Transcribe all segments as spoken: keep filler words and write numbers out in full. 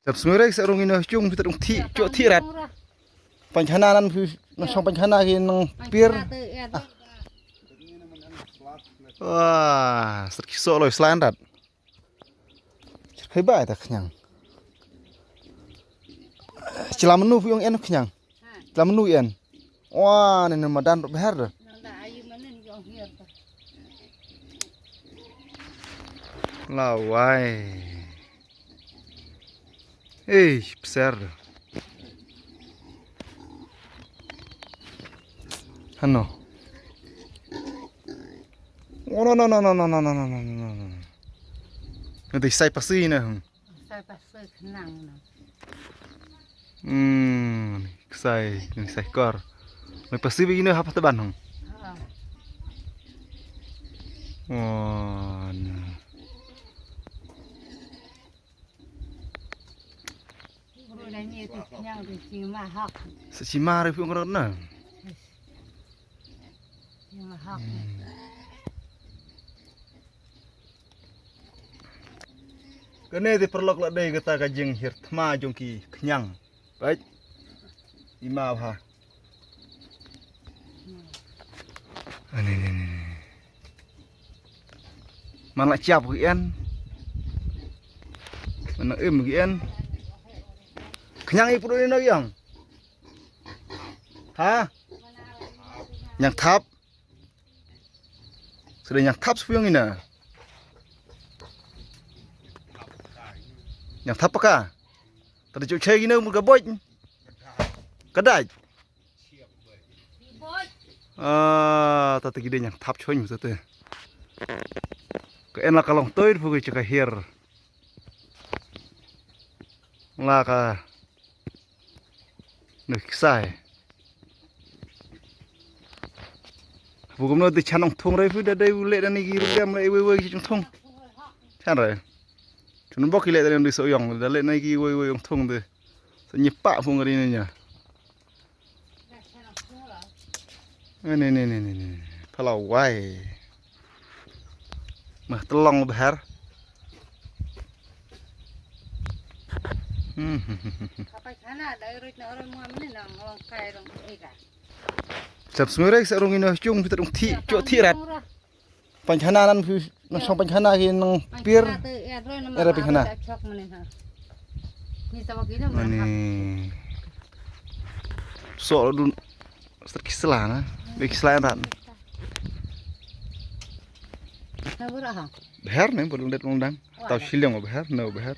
Dap sngewrek sa rung ino chung phi ta rung thi cho thi rat. Pan khana nan phi na song pan khana ki nang pir. Wah, sat ki so loi slan rat. Khai ba ta khnyang. Chila menu phi ong en khnyang. Chila menu en. Wah, ni madan beher dah. Lawai. Eh, besar dah. Hano. Oh, no, no, no. Nanti saya pasti nah. Sai pa sai khnang na. Hmm, sai, sai kor. Mai pasi bagi na hapa teban hong. Ha. Oh, na. Guru dah ni tu nyang tu cima hak. Secima ribu orang na. Cima hak. Kane te paralok la dei kata ka jinghiar thma jong ki khñiang. Peit. Ima bha. Ane, ne, ne, ne. Man la chiap ki en. Man la im ki en. Khñiang i pru ni no yang. Ha? Ñiangthap. Sdei ñiangthap shu ïong ina. Ñiangthap paka. Tadi chuk chai ina mur ka boj. Ka dai. Ah, tata ki dei ñiangthap choi mu tata. Ka en la ka long toi phu ka hiar. La ka Nui ksai. Hapu kumno te chan ong thung rai phu da dei u leh da ni ki rupiah mlei wei wei ki chung thung. Chan rai. Chun bok ki leh da ni so yong da leh na ki wei wei ong thung te. Sa nyi pa phung ri ni nya. Ni ni ni ni ni. Phala wai. Mah telong behar. Hmm. Kapai khana da roi na roi mua mene na ngolong kai rong ega. Sap sngurek sa rong ino chung pita rong thi cho thi rat. Pan khana nan phi nang song pan khana ki nang pir. Era pan khana. Ni sa wakina mana. Mani. So dun sat kisla na. Be kisla rat. Na bura ha. Behar ne bolong det long dang. Tau shiliang behar, no behar.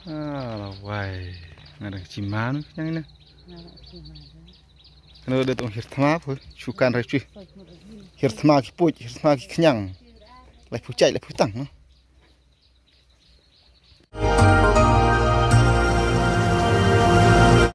Ah, la wai. Nga dang chiman yang ina. Nga dang chiman. Kano da tong hirthma phu, chukan rai chui. Hirthma ki puch, hirthma ki khñiang. Lai phu chai, lai phu tang, no?